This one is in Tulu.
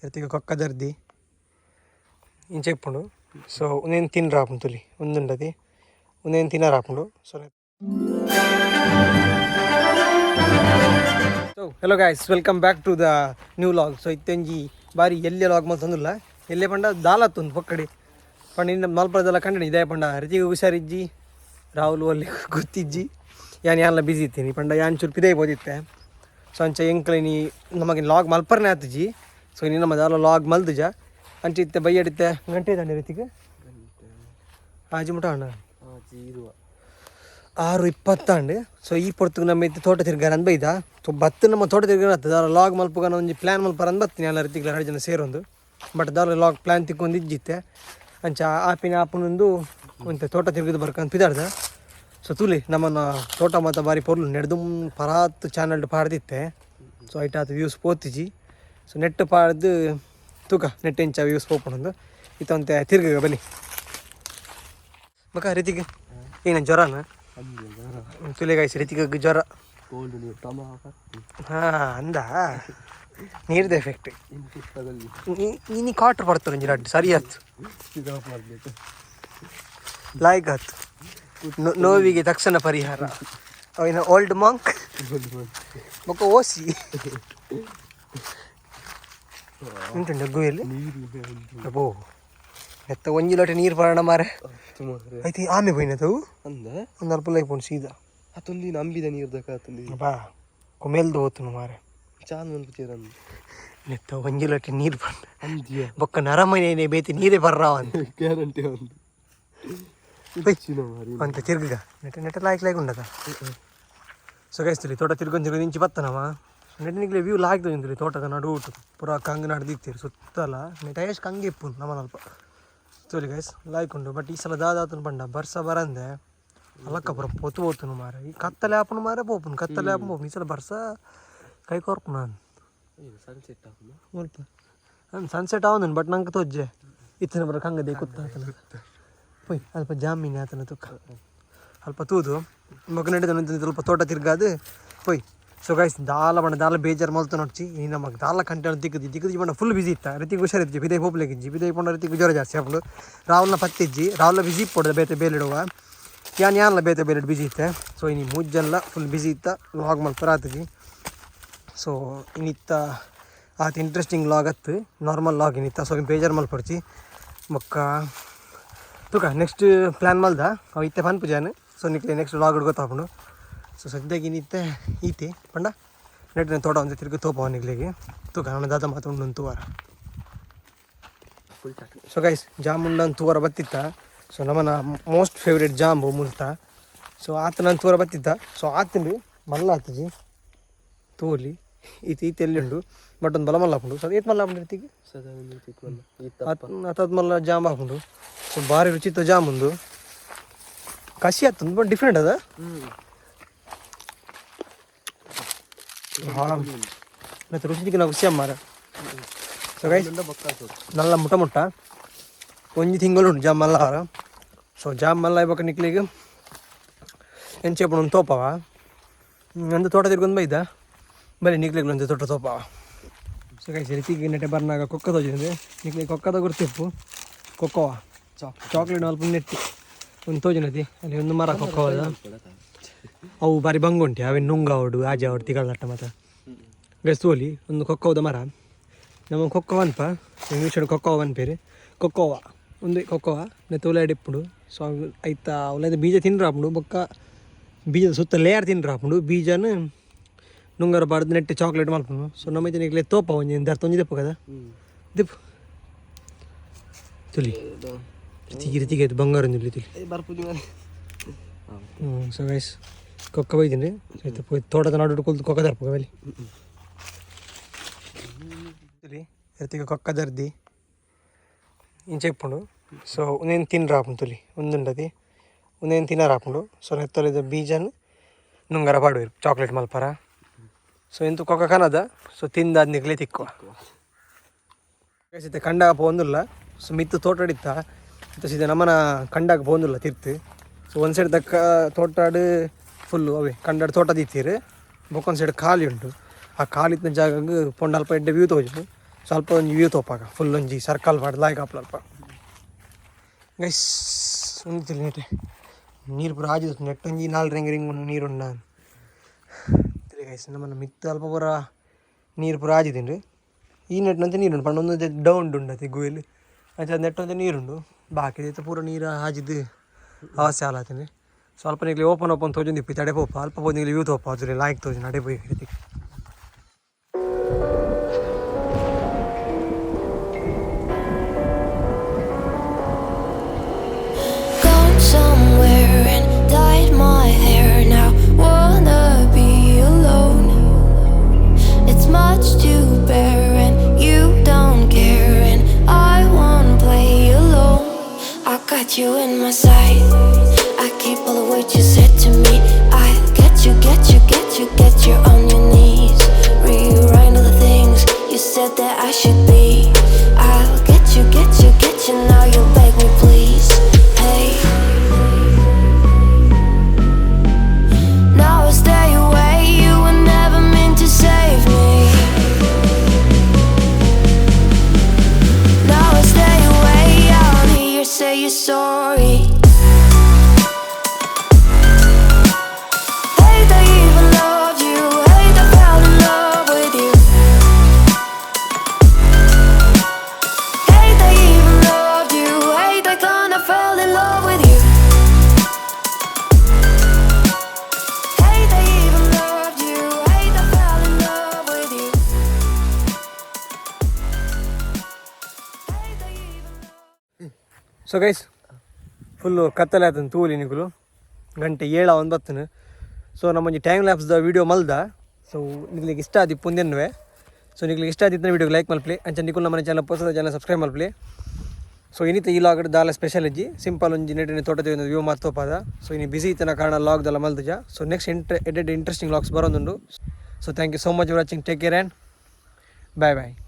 ಇರ್ತಿಗ ಕೊಕ್ಕ ದರ್ದಿ ಇಂಚ ಇಪ್ಪುಂಡು. ಸೊ ಉಂದೆನ್ ತಿನ್ರ ಆಪುಂಡು ತುಲಿ ಉಂದುಂಡತಿ ಉಂದೆನ್ ತಿನ್ನರ ಆಪುಂಡು. So hello guys, welcome back to the new vlog. So ಇತ್ತೆಂಜಿ ಬಾರಿ ಎಲ್ಲೆ ಲಾಗ್ ಮಲ್ತೊಂದುಲ್ಲ. ಎಲ್ಲೆ ಪಂಡ ದಾಲತ್ತೊಂದು ಪೊಕ್ಕಡಿ ಪಂಡ ಇನ್ನ ಮಲ್ಪದೆಲ್ಲ ಕಂಡನಿ ಇದೇ ಪಂಡ ರಿತಿಗೆ ಹುಷಾರಿಜ್ಜಿ, ರಾಹುಲ್ ಅಲ್ಲಿ ಗೊತ್ತಿಜ್ಜಿ, ಯಾನ್ ಯಾನ್ಲ ಬಿಸಿ ಇತ್ತೀನಿ ಪಂಡ ಯಾನ್ ಚೂರು ಪಿದೈ ಪೋದಿತ್ತೆ. ಸೊ ಅಂಚ ಎಂಕ್ಲೆ ನೀ ನಮಗೆ ಲಾಗ್ ಮಲ್ಪರ್ನೆ ಆತುಜಿ. ಸೊ ಇನಿ ನಮ್ಮ ದಾಲ ಲಾಗ್ ಮಲ್ದುಜ. ಅಂಚ ಇತ್ತೆ ಬೈಯಡಿತ್ತೆ ಗಂಟೆ ದಂಡೆ ರಿತಿಗೆ ಆಜಿ ಮುಟ ಅಣ್ಣ. 6:20. ಸೊ ಈ ಪೊರ್ತುಗು ನಮ್ಮ ಇತ್ತೆ ತೋಟ ತಿರ್ಗಾರ ಅಂದ್ ಬೈದ. ಸೊ ಬತ್ತು ನಮ್ಮ ತೋಟ ತಿರ್ಗಾರ ಆಗ್ತದೆ. ದಾಲ ಲಾಗ್ ಮಲ್ಪುಗನ ಒಂಜಿ ಪ್ಲ್ಯಾನ್ ಮಲ್ಪರ ಅಂದ್ ಬತ್ತೀನಿ ಎಲ್ಲ ರೀತಿಗ್ಲ ಎರಡು ಜನ ಸೇರೊಂದು. ಬಟ್ ದಾಲ ಲಾಗ್ ಪ್ಲ್ಯಾನ್ ತಿಕ್ಕೊಂದು ಇಜ್ಜಿತ್ತೆ. ಅಂಚ ಆಪಿನ ಆಪುನೊಂದು ಒಂತೆ ತೋಟ ತಿರುಗಿದು ಬರ್ಕಂದು ಪಿದಾಡ್ದ. ಸೊ ತೂಲಿ ನಮ್ಮನ್ನ ತೋಟ ಮಾತ ಬಾರಿ ಪೊರ್ಲು ನೆಡ್ದು ಪರಾತ್ ಚಾನಲ್ಡ್ ಪಾಡ್ದಿತ್ತೆ. ಸೊ ಐಟ್ ಆತ್ ವ್ಯೂಸ್ ಪೋತಿಜಿ. ಸೊ ನೆಟ್ ಪಾಡ್ದು ತೂಕ ನೆಟ್ ಎಂಚ ವ್ಯೂಸ್ ಪೋಪುಂಡು. ಇತ್ತೊಂತೆ ತಿರ್ಗ ಬಲಿ ಬಕ ರೀತಿಗೆ ಏನ ಜ್ವರನ ತುಲೆ ಗಾಯ್ಸ್, ರಿತಿಗೆ ಜ್ವರ. ಹಾ ಅಂದ ನೀರ್ದ ಎಫೆಕ್ಟ್. ನೀ ಕ್ವಾರ್ಟರ್ ಪಡ್ತಾರೆ ಒಂಜಿ ರಡ್ಡ್ ಸರಿ ಆತು ಲಾಯ್ಕ್ ಆತು. ನೋವಿಗೆ ತಕ್ಷಣ ಪರಿಹಾರ ಅವಿನ ಓಲ್ಡ್ ಮಾಂಕ್ ಬೊಕ್ಕ ಓಸಿ ಉಂಟುಂಡು ಗುವೆಲ್. ಅಬ್ಬೋ, ಎತ್ತ ಒಂಜಿ ಲೋಟೆ ನೀರು ಪರಣ ಮಾರೆ. ಐತಿ ಆಮೆ ಪೋಯಿನತವು. ಅಂದ. ಒಂದು ಅಲ್ಪ ಲೈಫ್ ಉಂಟು ಸೀದಾ. ಅತೊಂದು ನಂಬಿದ ನೀರ್ದಕ ಅತೊಂದು. ಬಾ ಕೊಮೇಲ್ದು ಹೋತನು ಮಾರೆ. ಚಾನ್ ಮನ್ಪುಚೇರಂದು. ನೆತ್ತ ಒಂಜಿ ಲೋಟೆ ನೀರು ಪಂಡ. ಅಂದಿಯ. ಬೊಕ್ಕ ನರಮನೆ ಬೇತಿ ನೀರೇ ಬರ್ರಾವ ಅಂತ. ಗ್ಯಾರಂಟಿ ಒಂದು. ಅಂತ ತಿರ್ಗ ನೆಟ ನೆಟ ಲಾಯ್ಕ್ ಲಾಯ್ಕ್ ಉಂಡದ. ಸೊ ಗೈಸ್, ತುಲಿ ತೋಟ ತಿರ್ಗೊಂದು ತಿರ್ಗಿ ಇಂಚಿ ಬತ್ತನವ. ನೆಟ ನಿಗ್ಲೆ ವ್ಯೂ ಲಾಗ್ತದೆ. ತೋಟದ ನಡು ಉಂಟು ಪೂರ ಕಂಗ್ ನಡ್ದಿತ್ತೀರಿ ಸುತ್ತಲ. ನೆಟ ಎಷ್ಟು ಕಂಗ್ ಇಪ್ಪು ನಮ್ಮನಲ್ಪ. ತೋಲಿ ಗೈಸ್, ಲಾಯ್ಕ್ ಉಂಡು. ಬಟ್ ಈ ಸಲ ದಾದಾತನ ಪಂಡ ಬರ್ಸ ಬರಂದೆ ಅಲಕ್ಕ ಪೂರ ಪೊತು ಪೋತುನು ಮಾರೆ. ಈ ಕತ್ತಲೆ ಆಪುನು ಮಾರೆ, ಪೋಪುನು, ಕತ್ತಲೆ ಆಪುನು ಪೋಪುನು. ಈ ಸಲ ಬರ್ಸ ಕೈ ಕೊರ್ಪು ನಾನು. ಸನ್ಸೆಟ್ ಆಪುನ. ಮುಲ್ಪ ಸನ್ಸೆಟ್ ಆವೊಂದುಂಡು, ಬಟ್ ನಂಗೆ ತೋಜ್ಜೆ ಇತ್ತಿನ ಬರ ಕಂಗದೆ ಕುತ್ತಾತನ. ಪೊಯ್ ಅಲ್ಪ ಜಾಮೀನು ಆತನ ತುಕ್ಕ ಅಲ್ಪ ತೂದು ಮಗ ನಡೆದ ಸ್ವಲ್ಪ ತೋಟ ತಿರ್ಗಾದು ಪೊಯ್. ಸೊ ಗೈಸ್, ದಾಲ ಬಣ್ಣ ದಾಲ ಬೇಜಾರು ಮಲ್ತು ನೋಡ್ಚಿ. ಈ ನಮಗೆ ದಾಲ ಕಂಟೆ ತಿಕ್ಕದಿ ತಿಕ್ಕದಿ ಬಣ್ಣ ಫುಲ್ ಬಿಸಿ ಇತ್ತ. ರಿತಿಗೆ ಹುಷಾರಿಜ್ಜಿ, ಬಿದೆ ಪೋಪ್ಲೆಗಿಜ್ಜಿ. ಬಿದೆ ಪೋಂಡ ರಿತಿಗೆ ಜ್ವರ ಜಾಸ್ತಿ ಆಪುಂಡು. ರಾಹುಲ್ನ ಪತ್ತಿಜ್ಜಿ, ರಾಹುಲ್ನ ಬಿಸಿ ಇಪ್ಪೊಡು ಬೇತೆ ಬೇಲಿಡುವ. ಯಾನ್ ಯಾನ್ಲ ಬೇತೆ ಬೇಲೆ ಬಿಸಿ ಇತ್ತೆ. ಸೊ ಇನಿ ಮೂಜನ್ಲ ಫುಲ್ ಬಿಸಿ ಇತ್ತ, ಲಾಗ್ ಮಲ್ಪರ ಆತಜಿ. ಸೊ ಇನ್ನಿತ್ತ ಆತ ಇಂಟ್ರೆಸ್ಟಿಂಗ್ ಲಾಗ್ ಅತ್ತು, ನಾರ್ಮಲ್ ಲಾಗ್ ಇನ್ನಿತ್ತ. ಸೊ ಬೇಜಾರು ಮಲ್ಪಡ್ಚಿ. ಬೊಕ್ಕ ತೂಕ ನೆಕ್ಸ್ಟ್ ಪ್ಲ್ಯಾನ್ ಮಲ್ದ ಅವು ಇತ್ತೆ ಪನ್ಪುಜಾನ್. ಸೊ ನಿಕ್ಲೆ ನೆಕ್ಸ್ಟ್ ಲಾಗ್ ಗೊತ್ತಾಪುಂಡು. ಸೊ ಸದ್ಯಕ್ಕೆ ಇನ್ನಿತ್ತೆ ಈತೆ ಪಂಡ ನೆಟ್ಟಿನ ತೋಟ ಒಂದು ತಿರುಗಿ ತೋಪ ನಿಕ್ಲೆಗೆ. ತೂಕ ನನ್ನ ದಾದ ಮಾತು ಉಂಡು ತೂವಾರ. ಸೊ ಗೈಸ್, ಜಾಮೂನ್ ತೂವರ ಬತ್ತಿತ್ತ. ಸೊ ನಮ್ಮನ ಮೋಸ್ಟ್ ಫೇವ್ರೇಟ್ ಜಾಂಬು ಮುಲ್ತ. ಸೊ ಆತ ನಾನು ತೂರ ಬತ್ತಿದ್ದ. ಸೊ ಆತಂದು ಮಲ್ಲ ಆತಜಿ ತೋಲಿ. ಈತ ಈತ ಎಲ್ಲಿ ಉಂಡು, ಬಟ್ ಒಂದು ಬಲ ಮಲ್ಲ ಹಾಪುಂಡು. ಸೊ ಏತ್ ಮಲ್ಲ ಹಾಪುಂಡು ರೀತಿಗೆ? ಅತ್ತದ ಮಲ್ಲ ಜಾಮ್ ಹಾಪುಂಡು. ಸೊ ಭಾರಿ ರುಚಿತ ಜಾಮುಂದು. ಕಸಿ ಆತಂದು, ಬಟ್ ಡಿಫ್ರೆಂಟ್ ಅದ. ಹಾಂ, ಮತ್ತು ರುಚಿಗೆ ನಾವು ಖುಷಿ ಅಮ್ಮಾರ. ಸೊ ಗೈಸ್, ನಲ್ಲ ಮುಟ್ಟ ಮುಟ್ಟ ಒಂಜಿ ತಿಂಗಳು ಉಂಟು ಜಾಮ್ ಮಲ್ಲ ಅವರ. ಸೊ ಜಾಮ್ ಮಲ್ಲ ಇವಾಗ ನಿಕ್ಲಿಗೆ ಎಂಚೆ ಒಂದು ತೋಪವ ನಂದು ತೋಟ ತಿರ್ಗೊಂದು ಬೈದ. ಬನ್ನಿ, ನಿಕ್ಲಿಗೆ ಒಂದು ತೋಟ ತೋಪವ. ಸೊ ಗೈಸ್, ರಿತಿಗೆ ನೆಟೆ ಬರ್ನಾಗ ಕೊಕ್ಕ ತೋಜಿದೆ. ನಿಕ್ಲಿಗೆ ಕೊಕ್ಕದ ಗುರ್ತಿಪ್ಪು. ಕೊಕ್ಕವ ಚಾಕ್ಲೇಟ್ ಅಲ್ಪ ನೆಟ್ಟು ಒಂದು ತೋಜಿನತಿ. ಅಲ್ಲಿ ಒಂದು ಮರ ಕೊಕ್ಕವದ. ಅವು ಬಾರಿ ಬಂಗುಂಟೆ ಅವೇನು ನುಂಗ ಅವಡು ಆಜೆ ಅವಡು ತಿಗಳಟ್ಟ ಮಾತ. ಗೈಸ್, ತೋಲಿ ಒಂದು ಕೊಕ್ಕವದ ಮರ. ನಮ್ಮ ಕೊಕ್ಕೋ ಅನ್ಪ, ಇಂಗ್ಲೀಷ್ ಕೊಕ್ಕೋ ಅನ್ಪೇರು. ಕೊಕ್ಕೋವ ಒಂದು ಕೊಕ್ಕೋವ ನೆತ್ತ ಇಪ್ಪುಂಡು. ಸೊ ಐತ ಅವಲೈದ ಬೀಜ ತಿನ್ರ ಆಪುಂಡು. ಬೊಕ್ಕ ಬೀಜದ ಸುತ್ತ ಲೇಯರ್ ತಿನ್ರ ಆಪುಂಡು. ಬೀಜನ ನುಂಗರ ಬಾರ್ದು ನೆಟ್ಟಿ ಚಾಕ್ಲೇಟ್ ಮಲ್ಪುಂಡು. ಸೊ ನಮ್ಮ ನಿಕ್ಲೆ ತೋಪ ಒಂಜಿ ದರ್ತ ಒಂಜಿ ದೆಪ್ಪು ಕದ ದಿಪ್ಪು ತುಲಿ. ರಿತಿಗೆ ರಿತಿಗೆ ಆಯ್ತು ಬಂಗಾರ ಒಂಜಿ ತುಲಿ. ಸೊ ಗೈಸ್, ಕೊಕ್ಕ ಬೈದೀನಿ. ಆಯ್ತು, ಪೋಯ್ ತೋಟದ ನಡು ಕುಲ್ತು ಕೊಕ್ಕ ದರ್ಪು ಬಲಿ. ರಿತಿಗೆ ಕೊಕ್ಕ ದರ್ದಿ ಇಂಚ ಇಪ್ಪುಂಡು. ಸೊ ಉಂದೆನ್ ತಿನ್ರ ಆಪುಂಡು ತುಲಿ ಉಂದುಂಡತಿ ಉಂದೆನ್ ತಿನ್ನರ ಆಪುಂಡು. ಸೊ ನೆತ್ತೊಲಿದ ಬೀಜನ್ ನುಂಗರ ಪಾಡುವೆರ್ ಚಾಕ್ಲೇಟ್ ಮಲ್ಪರ. ಸೊ ಇಂತು ಕೊಕ್ಕ ಕನದ. ಸೊ ತಿಂದಾದ್ ನಿಕ್ಲೆ ತಿಕ್ಕುವ. ಇತ್ತೆ ಕಂಡಾಗ ಪೋಂದುಲ್ಲ. ಸೊ ಮಿತ್ತು ತೋಟಡಿತ್ತ ಇತ್ತ ಸೀದಾ ನಮ್ಮನ ಕಂಡಾಗ ಪೋಂದುಲ್ಲ ತಿರ್ತು. ಸೊ ಒಂದು ಸೈಡ್ ದಕ್ಕ ತೋಟಾಡು ಫುಲ್ಲು ಅವೇ ಕಂಡಾಡು ತೋಟ ದೀತೀರು. ಬೊಕ್ಕೊಂದು ಸೈಡ್ ಖಾಲಿ ಉಂಟು. ಆ ಖಾಲಿ ಇತ್ತಿನ ಜಾಗಗ್ ಪೊಂಡ ಅಲ್ಪ ಎಡ್ಡೆ ವ್ಯೂ ತೋಜುಂಡು. ಸ್ವಲ್ಪ ಒಂಜಿ ವ್ಯೂ ತೋಪಾಗ ಫುಲ್ ಒಂಜಿ ಸರ್ಕಲ್ ಪಾಡ್ ಲಾಯ್ಕ್ ಅಲ್ಪ ಗೈಸ್ ಒಂದು ನೆಟ್ಟೆ ನೀರು ಪೂರ ಆಜಿ ನೆಟ್ ಒಂಜಿ ನಾಲ್ ರಿಂಗ್ ರಿಂಗ್ ನೀರು ಉಂಡ. ಗೈಸ್, ನಮ್ಮನ್ನ ಮಿತ್ತು ಅಲ್ಪ ಪೂರ ನೀರು ಪೂರ ಆಜಿದಿಂಡ್ರಿ. ಈ ನೆಟ್ನಂತೆ ನೀರುಂಡು ಪಂಡ ಒಂದು ಡೌನ್ ಉಂಡತಿ ಗುವೆಲ್. ಅಂಚ ನೆಟ್ಟೊಂದು ನೀರುಂಡು, ಬಾಕಿ ಪೂರ ನೀರು ಆಜಿದ್ದು ಅವಶ್ಯ ಆಲಾತೀನಿ. ಸ್ವಲ್ಪ ನಿಗ್ಲಿ ಓಪನ್ ಓಪನ್ ತೋಜೊಂದು ಇಪ್ಪಿ ತಡೆ ಪೋಪ ಅಲ್ಪ ಪೋದು ನಿಗ್ಲಿ ವ್ಯೂ ತೋಪ ಅದ್ರ ಲಾಯ್ಕ್ ತೋಜು ನಡೆ ಪೋಯಿ ರೀತಿ. Gone somewhere and dyed my hair. Now wanna be alone. It's much to bear and you don't care, and I won't play alone. I got you in my sight. I keep all the words you said to me. I get you, get you, get you, get you on your knees. Rewrite all the things you said that I should be. I'll get you, get you, get you. Now you beg me, please. Hey. Now I stay away. You were never meant to save me. Now I stay away. I don't hear you say you're sorry. Hate I even loved you. Hate I fell in love with you. Hate I even loved you. Hate I kinda fell in love with you. Hate I even loved you. Hate I fell in love with you. Hate I even so guys, full ಕತ್ತಲೆ ಆತನ ತೂಲಿ ನಿಕುಲು. ಗಂಟೆ 7:09. ಸೊ ನಮ್ಮೊಂಜಿ time ಲ್ಯಾಪ್ಸ್ದ video ಮಲ್ದ. So ನಿಕ್ಲಿಗೆ ಇಷ್ಟ ಆದಿಪ್ಪು ಎನ್ನುವೆ. ಸೊ ನಿಕ್ಲಿಗೆ ಇಷ್ಟ ಆದಿತ್ತಿನ ವಿಡಿಯೋಗೆ ಲೈಕ್ ಮಲ್ಪಲಿ. ಅಂಚ ನಿಕುಲು ನಮ್ಮ ಚಾನಲ್ ಪೊಸದ ಚಾನಲ್ ಸಬ್ಸ್ಕ್ರೈಬ್ ಮಲ್ಪಲಿ. ಸೊ ಇನ್ನಿತ ಈ ಲಾಗ್ ದಾಲ ಸ್ಪೆಷಲ್ ಇಜ್ಜಿ. ಸಿಂಪಲ್ ಒಂಜಿ ನೆಟ್ಟಿನ ತೋಟದ ವ್ಯೂ ಮಾತ್ ತೋಪಾದ. ಸೊ ಇನ್ನು ಬಿಸಿ ಇತ್ತನ ಕಾರಣ ಲಾಗ್ ದಲ್ಲ ಮಲ್ದುಜ. ಸೊ ನೆಕ್ಸ್ಟ್ ಇಂಟ್ರೆ ಎಡೆಡ್ ಇಂಟ್ರೆಸ್ಟಿಂಗ್ ಲಾಗ್ಸ್ ಬರೋದುಂಡು. So thank you so much watching. Take care and bye bye.